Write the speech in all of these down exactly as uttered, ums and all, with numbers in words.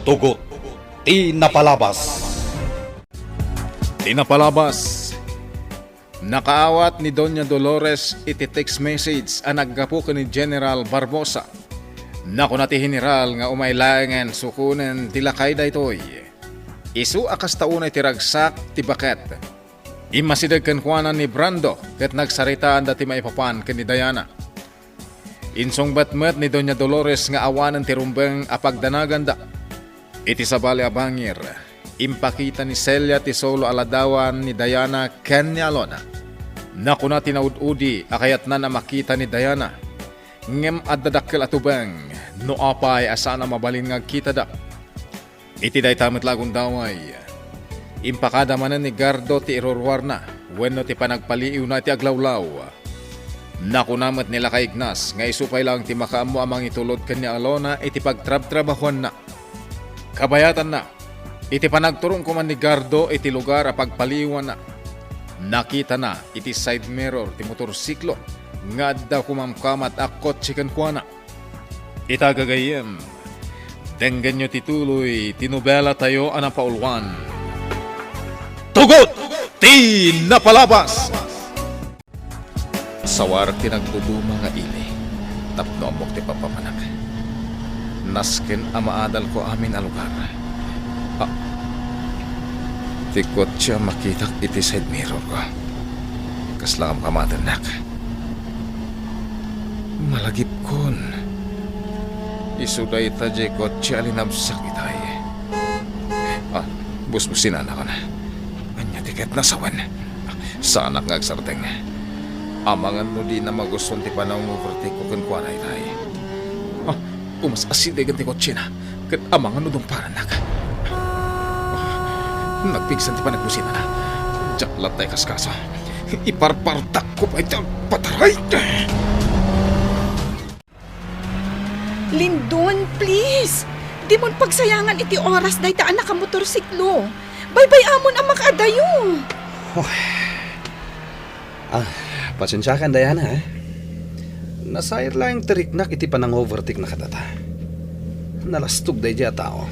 Tugot ti napalabas. Ti napalabas. Nakaawat ni Doña Dolores iti text message a naggapu ken ni General Barbosa. Nakuna ti General nga umay laengen sukonen ti lakay daytoy. Isu a kasta unay ti ragsak ti baket. Immasideg kenkuana ni Brando ket nagsaritaanda ti maipapan ken ni Diana. Insungbat met ni Doña Dolores nga awanen ti rumbeng a pagdanaganda. Iti sabali a bangir, impakita ni Celia ti solo a ladawan ni Diana ken ni Alona. Nakuna ti naud-udi a kayatnan a makita ni Diana, ngem adda dakkel a tubeng no apay a saan a mabalin nga agkitada. Iti dayta met la a gundaway, impakada manen ni Gardo ti iruruarna wenno ti panagpaliiwna iti aglawlaw. Nakuna met ni Lakay Ignas nga isu pay laeng ti makaammo a mangitulod ken ni Alona iti pagtrabtrabahuanna. Kabayatanna, iti panagturong koma ni Gardo iti lugar a pagpaliiwanna, nakitana iti side mirror ti motorsiklo nga adda kumamkamat a kotse kenkuana. Ita gagayyem, denggenyo ti tuloy ti nobelatayo a napauluan, Tugot ti Napalabas! Sawarek ti nagduduma nga ili tapno ammok ti papamanak. Nasken a maadalko amin a lugar. Ah, ti kotse a makitak iti side mirror ko. Kasla kamkamatennak. Malagipkon. Isu dayta diay kotse a linabsak itay. Ah, busbusinanakon. Ania ti ket nasawen? Saanak nga agsardeng. Amangan no dina magustuan ti panang-overtake ko kenkuana itay. Ah, umas asidegen ti kotsena. Ket amangan no dungparannak. Nagpigsan ti panagbusinana. Diak latta ikaskaso. Iparpartakko pay ti agpataray. Lindon, please! Dimon pagsayangan iti oras dayta a nakamotorsiklo. Baybay-amon a makaadayo. Oh. Ah, pasensiakan, Diana, eh. Nasait laeng ti riknak iti panang-overtake na kadata. Nalastog daydiay a tao.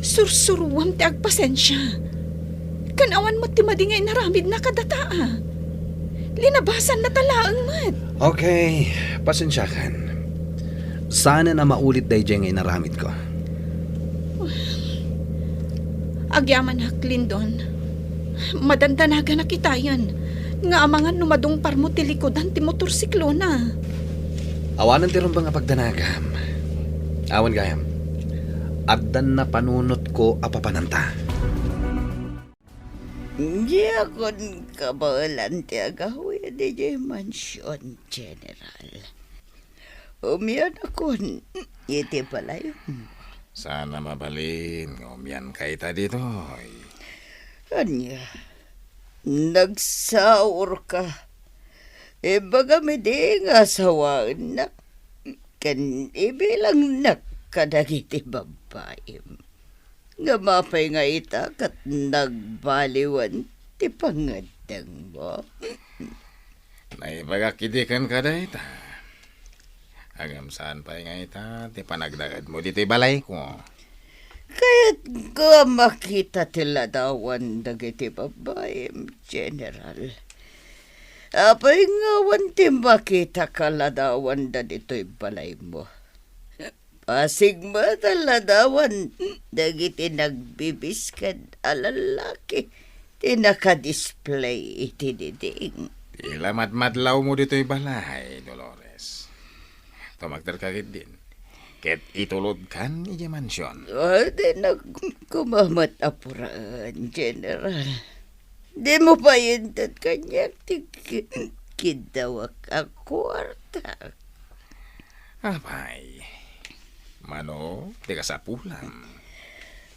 Sursuruam ti agpasensia. Ken awan met ti madi nga inaramidna kadata, ah. Linabasanna ta laeng met. Okay, pasensiakan. Saanen a maulit daydiay nga inaramidko. Agyamanak, Lindon. Madandanaganak itayen nga amangan no madungparmo ti likudan ti motorsiklona. Awanen ti rumbeng a pagdanagam. Awan gayam. Addan napanunotko a papananta. Diakon kabaelan ti agawid idiay mansion, General. Umianakon iti balaymo. Saan a mabalin nga umianka ita ditoy. Ania, nagsaurka? Ibagam idi nga asawaennak ken ibilangnak kadagiti babbaim. Ngem apay nga ita ket nagbaliwan ti pangngeddengmo? Naibagak idi kenka dayta. Ngem saan pay nga ita ti panagnaedmo ditoy balayko. Kayatko a makita ti ladawan dagiti babbaim, General. Apay nga awan ti makitaka a ladawanda ditoy balaymo? Pasig met a ladawan dagiti nagbibisked a lallaki ti nakadisplay iti diding. Ti la madmadlawmo ditoy balay, Dolores. Tumagderka ketdin, ket itulodkan idiay mansion. Ay, dinak koma met a puraen, General. Dimo pay inted kaniak ti ki-, kiddawak a kuarta. Apay, mano ti kasapulam?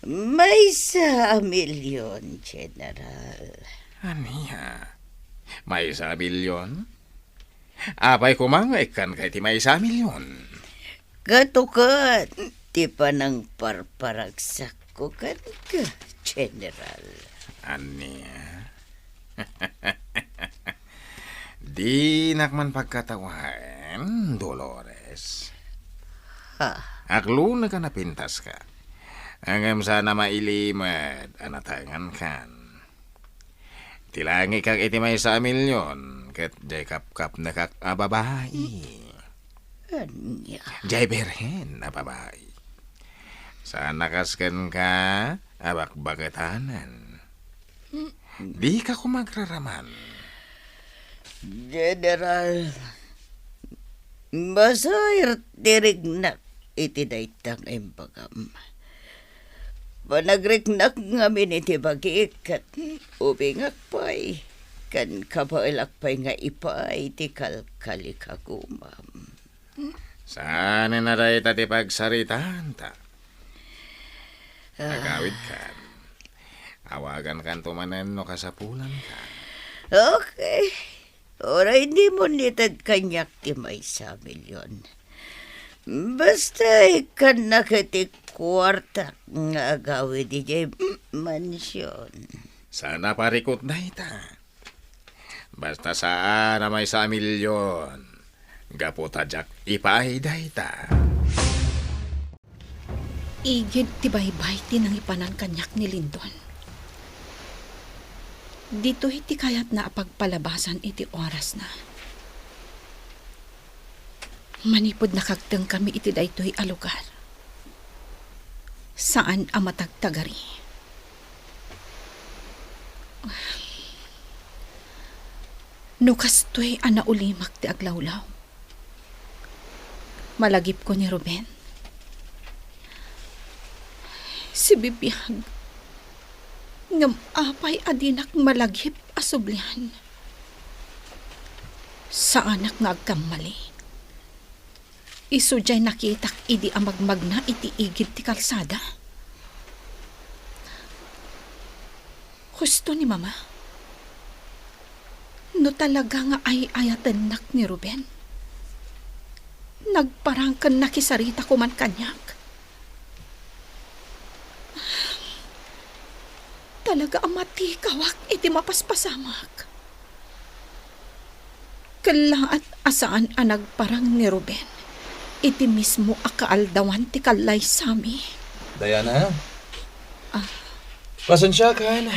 Maysa a milyon, General. Ania? Maysa a milyon? Apay koma nga ikkanka iti maysa a milyon? Kato ket ti panangparparagsakko kenka, General. Ania? Dinak man pagkatawaen, Dolores. Ha? Akloneka a napintaska. Ngem saan a mailimed a natengenkan. Ti langikak iti maysa a milion, ket diay kapkapnekak a babai. Ania? Diay birhen a babai. Saan a kas kenka a bakbaketanen. Dika koma agraraman. General, masair ti riknak iti dayta nga imbagam. Panagriknak ngamin iti bagik ket ubingak pay ken kabaelak pay nga ipaay ti kalkali kagumam. Saanen a dayta ti pagsaritaanta. Ah. Agawidkan. Awagankanto manen no kasapulanka. Okay. Uray dimo ited kaniak ti maysa a milion. Basta ikkannak iti kuartak nga agawid idiay mansion. Saan a parikut dayta. Basta saan a maysa a milion. Gapu ta diak ipaay dayta. Igid ti baybay ti nangipanan kaniak ni Lindon. Ditoy ti kayatna a pagpalabasan iti orasna. Manipud nakagtengkami iti daytoy a lugar, saan a matagtagari. No kastoy a naulimak ti aglawlaw, malagipko ni Ruben. Sibibiag, ngem apay a dinak malagip a sublian? Saanak nga agkammali. Isu diay nakitak idi a magmagna iti igid ti kalsada. Husto ni Mama. No talaga nga ay-ayatennak ni Ruben, nagparang ken nakisarita koman kaniak. Talaga a matikawak iti mapaspasamak. Kellaat a saan a nagparang ni Ruben iti mismo a kaaldawan ti kallaysami. Diana? Ah. Pasensiakan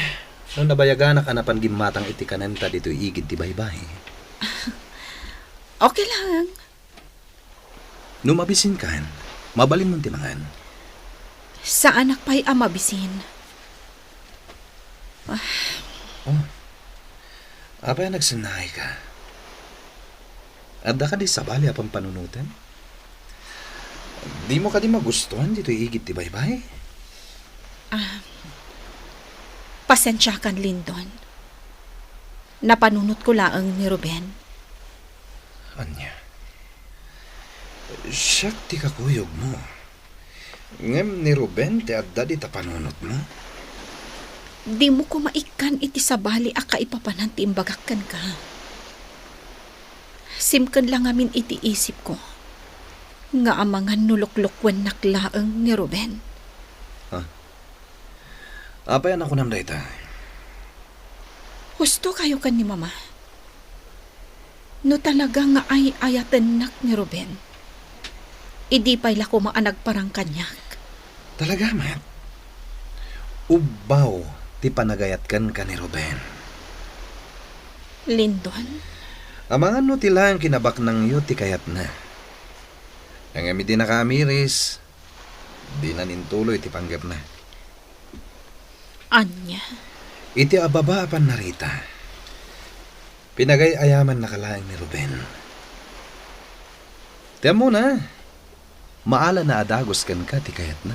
no nabayaganak a napan gimmatang iti kanenta ditoy igid ti baybay. Okay lang. No mabisinkan, mabalinmon ti mangan. Saanak pay a mabisin. Ah. Oh. Apay a nagsennaayka? Adda kadi sabali a pampanunotem? Dimo kadi magustuan ditoy igid ti baybay? Ah, pasensiakan, Lindon. Napanunotko laeng ni Ruben. Ania? Siak ti kakuyogmo. Ngem ni Ruben ti adda dita panunotmo? Dimo koma ikkan iti sabali a kaipapanan ti imbagak kenka. Simken la ngamin iti isipko nga amangan no luklukuennak laeng ni Ruben. Ha? Apay a nakunam dayta? Husto kayo ken ni Mama. No talaga nga ay-ayatennak ni Ruben, idi pay la koma a nagparang kaniak. Talaga met? Ubbaw ti panagayat kenka ni Ruben. Lindon? Amangan no ti laeng kinabaknangyo ti kayatna. Ngem idi nakaamiris, dina intuloy ti panggepna. Ania? Iti ababa a pannarita, pinagay-ayamannaka laeng ni Ruben. Ti ammona, maalana a dagus kenka ti kayatna.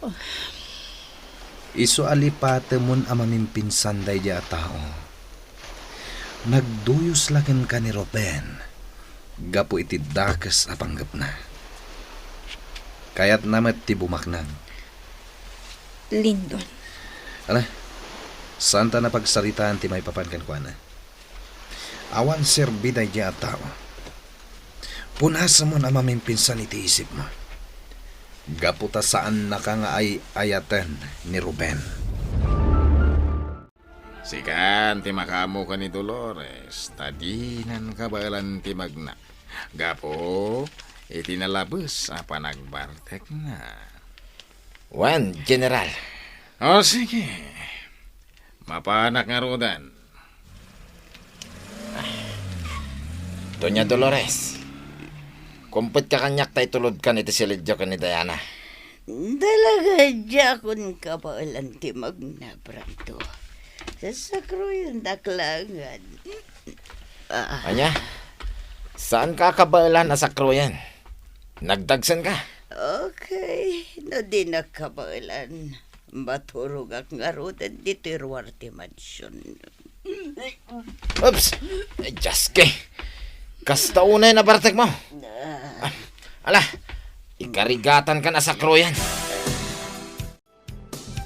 Oh. Isu a lipatemon a mamimpinsan daydiay a tao. Nagduyos la kenka ni Ruben gapu iti dakes a panggepna. Kayatna met ti bumaknang. Lindon. Ala, saanta a pagsaritaan ti maipapan kenkuana. Awan serbi daydiay a tao. Punasemon a mamimpinsan iti isipmo. Gapu ta saannaka nga ay-ayaten ni Ruben. Sikan ti makaammo ken ni Dolores, ta dinan kabaelan ti magna. Gapu iti nalabes a panagbartekna. Wen, General. O, sige. Mapanak ngaruden. Doña Dolores, kumpetka kaniak ta itulodkan iti silidio ken ni Diana. Talaga, diakon kabaelan ti magnabranto. Sasakruyennak laengen. Ah. Ania? Saanka a kabaelan a sakruyen? Nagdagsenka? Okay, no dinak kabaelan, maturogak ngaruden ditoy ruar ti mansion. Oops! Ay, Dios, ke. Kasta unay nabartek mo. Ah. Ah, ala, ikarigatankan a sakruyen.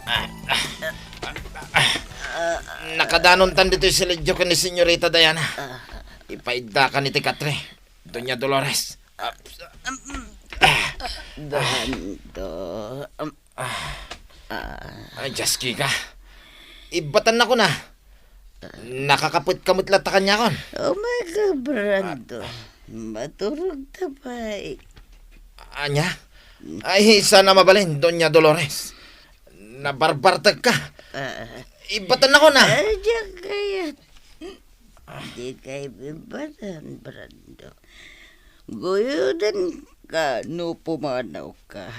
Ah, ah, ah, ah. Nakadanontan ditoy silidio ken ni Señorita Diana. Ipaidakan iti katre, Doña Dolores. Ah, ah, Brando. Ah. Ah. Ay, Dios, Kika. Ibbatannakon a. Nakakapetka met latta kaniakon. Oh my God, Brando. Ah. Maturogta pay. Ania? Ay, saan a mabalin, Doña Dolores. Nabarbartekka. Ah. Ibbatannakon a. Ay, diak kayat. Dika ibbatan, Brando. Guyodenka no pumanawka.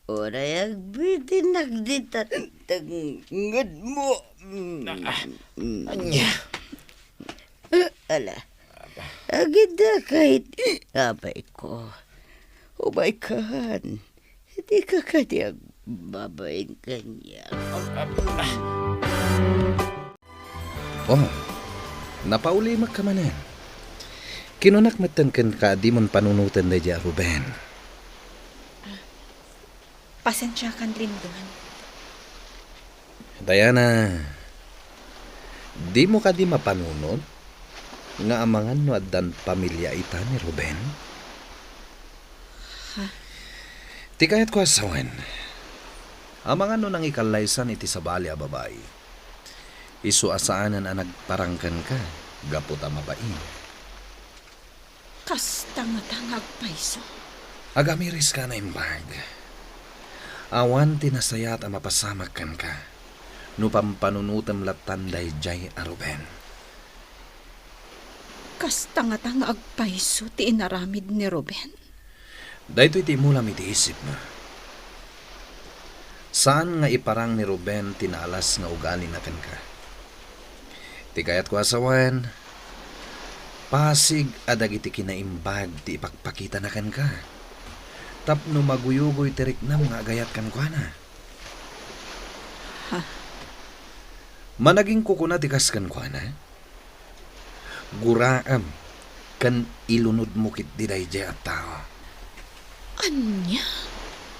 Uray agbitinak dita tengngedmo. Mm, mm. Ania? Ala. Agidakay, apay ko. Umaykan. Dika kadi agbabain kaniak. Oh, napaulimekka manen. Kinunak metten kenka a dimon panunoten daydiay a Ruben. Pasensiakan, Lindon. Diana, dimo kadi mapanunot nga amangan no addan pamilia ita ni Ruben? Ha? Ti kayatko a sawen, amangan no nangikallaysan iti sabali a babai. Isu a saanen a nagparang kenka gapu ta mabain. Kasta ngata nga agpayso. Agamiriska a naimbag. Awan ti nasayaat a mapasamak kenka no pampanunotem lattan daydiay a Ruben. Kasta ngata nga agpayso ti inaramid ni Ruben? Daytoy ti imulam iti isipmo. Saan nga iparang ni Ruben ti naalas nga ugalina kenka. Ti kayatko a sawen, pasig a dagiti kinaimbag ti ipakpakitana kenka. Tapno maguyugoy ti riknam nga agayat kenkuana. Ha? Managingkukuna ti kas kenkuana? Guraem ken ilunodmo ketdi daydiay a tao. Ania?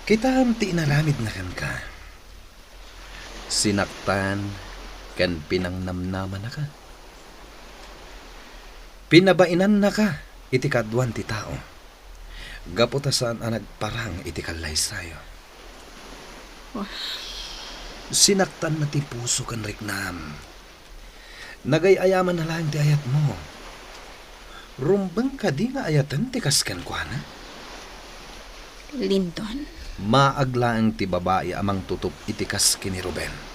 Kitaem ti inaramidna kenka. Sinaktan ken pinangnamnamanaka. Pinabainannaka iti kaduan ti tao. Gapu ta saan a nagparang iti kallaysayo. Wah. Sinaktanna ti puso ken riknam. Nagay-ayamanna laeng ti ayatmo. Rumbeng kadi nga ayaten ti kas kenkuana? Lindon? Maag laeng ti babai a mangtutup iti kas ken ni Ruben.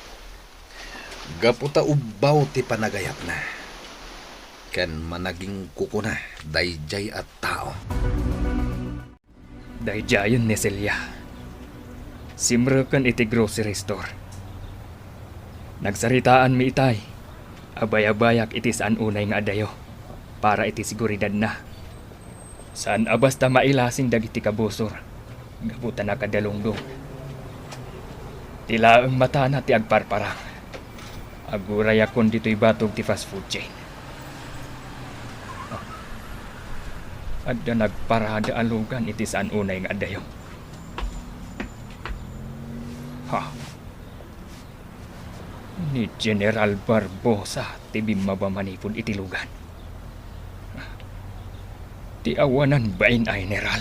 Gapu ta ubbaw ti panagayatna. Ken managingkukuna daydiay a tao. Daydiayen ni Celia. Simreken iti grocery store. Nagsaritaanmi itay a bayabayak iti saan unay nga adayo para iti seguridadna. Saan a basta mailasing dagiti kabusor gapu ta nakadalungdong. Ti laeng matana ti agparparang. Agurayakon ditoy batog ti fast food chain. Adda nagparada a lugan iti saan unay nga adayo. Ha? Ni General Barbosa ti bimmaba manipud iti lugan. Ti awanan bain a General.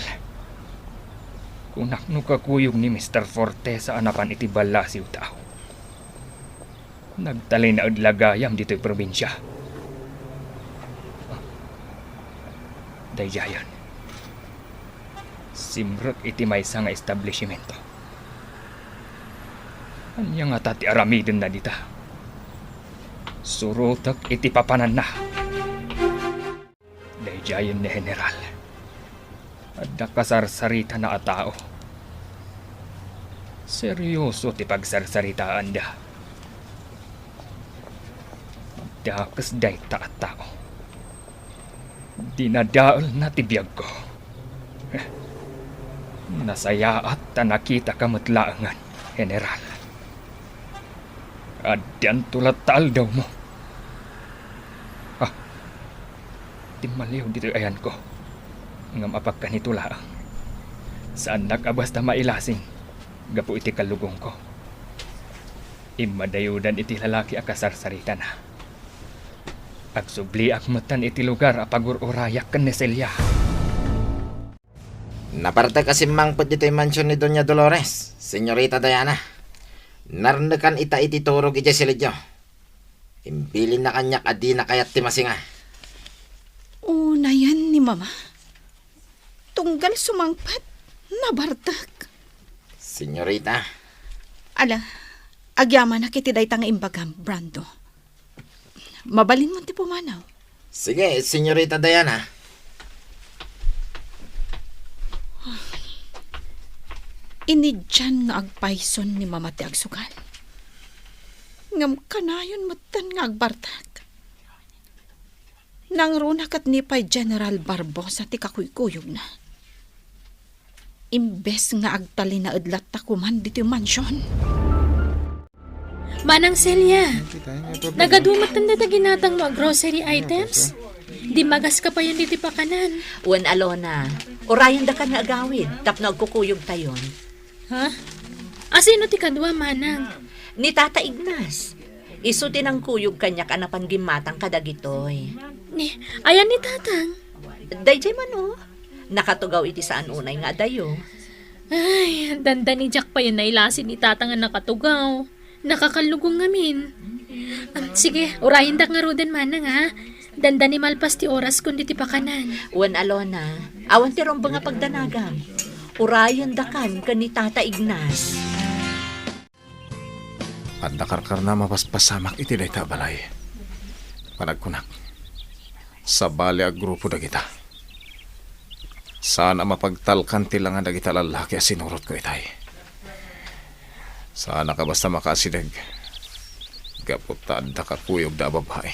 Kunak no kakuyog ni Mister Fortesa a napan iti ballasiw tao. Nagtalinaed la gayam ditoy probinsia. Daydiayen. Simrek iti maysa nga establishimento. Ania ngata ti aramidenna dita? Surotek iti papananna. Daydiayen ni General. Adda kasarsaritana a tao. Serioso ti pagsarsaritaanda. Dakes dayta a tao. Dinadaelna ti biagko. Nasayaat ta nakitaka met laengen, General. Addanto latta aldawmo. Ah, timmaliw ditoy ayanko. Ngem apagkanito laeng. Saannak a basta mailasing gapu iti kallugongko. Immadayodan iti lalaki a kasarsaritana. Agsubliak metten iti lugar a pagur-urayak ken ni Celia. Nabartek a simmangpet ditoy mansion ni Doña Dolores, Señorita Diana. Narnekan ita iti turog idiay silidyo. Imbilinna kaniak a dina kayat ti masinga. Unayen ni Mama? Tunggal sumangpet, nabartek. Señorita. Ala, agyamanak iti dayta nga imbagam, Brando. Mabalinmon ti pumanaw. Sige, Señorita Diana. Inidian nga agpayson ni Mama ti agsugal. Ngem kanayon metten nga agbartek. Nangruna ket ni pay General Barbosa ti kakuykuyogna. Imbes nga agtalinaed latta koman ditoy mansion. Manang Celia, nagadu metten dayta ginatangmo a grocery items? Dimmagaska payen ditoy pakanan. Wen, Alona, urayendakan nga agawid tapno agkukuyogtayon. Ha? Asino ti kadua, Manang? Ni Tata Ignas. Isu ti nangkuyog kaniak a napan gimmatang kadagitoy. Ni, ayan ni Tatang? Daydiay man, o. Nakatugaw iti saan unay nga adayo. Ay, dandani diak payen nailasi ni Tatang a nakatugaw. Nakakallugong ngamin. Ah, sige, urayendak ngaruden, Manang, ha? Dandani malpas ti oraskon ditoy pakanan. Wen, Alona, awan ti rumbeng a pagdanagam. Urayendakan ken ni Tata Ignas. Adda karkarna a mapaspasamak iti dayta a balay. Panagkunak, sabali a grupo dagita. Saan a mapagtalkan ti langa dagita lallaki a sinurotko itay. Saanak a basta makaasideg gapu ta adda kakuyogda a babai.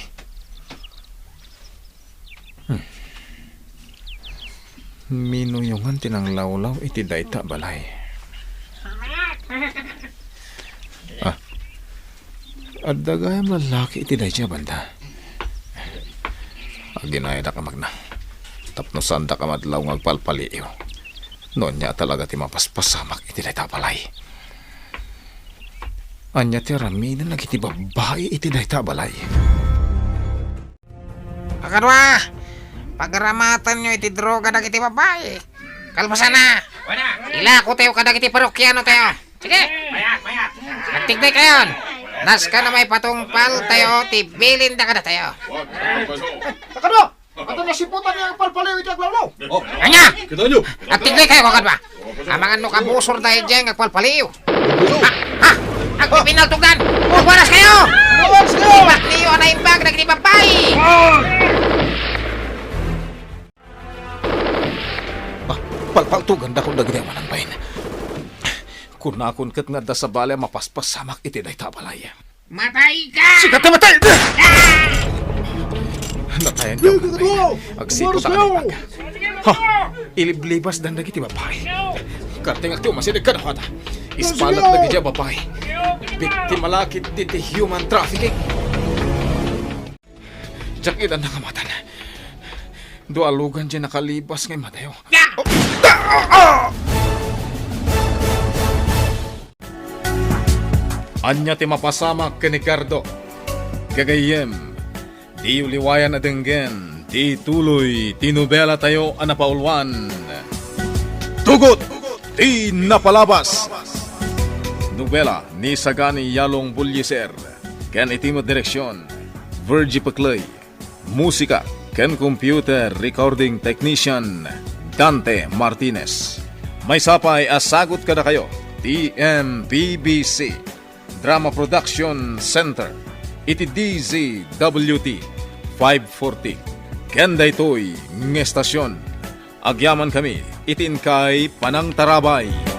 Hmm. Minuyongan ti nanglawlaw iti dayta a balay. Ah. Adda gayam lallaki iti daydiay a banda. Aginayadak a magna. Tapno saandak a madlaw nga agpalpaliiw. No ania talaga ti mapaspasamak iti dayta a balay. Ania ti aramiden dagiti babbai iti dayta a balay? Kakadua, pagaramatenyo iti droga dagiti babbai. Kalpasanna, ilakotayo kadagiti parokianotayo. Sige. Agtignaykayon. Nasken a maipatungpaltayo ti bilinda kadatayo. Kakadua, adda nasiputan nga agpalpaliiw iti aglawlaw. Oh, ania? Kitaenyo. Agtignaykayo, kakadua. Amangan no kabusor daydiay nga agpalpaliiw. Ha? Ha? Agpipinaltogdan! Agwaras kayo! Agwaras kayo! Ibakliyo a naimbag dagiti babbai! Ah, palpaltogandakon dagiti awanan bain. Kunakon ket nga adda sabali a mapaspasamak iti dayta a balay. Matay ka! Sika ti matay! Natayan ka, Di, di, di, di! Agsipot Agwaras ka kayo! Ha? Iliblibasdan dagiti babai. Kartingak ti umasideg kadakuada. Ispalat dagiti babai. Biktima la ket ti human trafficking. Diak idan nangamatan. Dua a lugan diay nakalibas nga immadayo. Ania ti mapasamak ken ni Gardo? Gagayyem, diyo liwayan a denggen ti tuloy ti nobelatayo a napauluan, Tugot ti Napalabas. Nobela ni Sagani Yalong Bullieser ken iti met direksion, Virgie Pecley. Musika ken computer recording technician, Dante Martinez. Maysa pay a sagut kadakayo ti M P B C. Drama Production Center iti D Z W T five forty. Ken daytoy nga estasion, agyamankami iti inkay panangtarabay.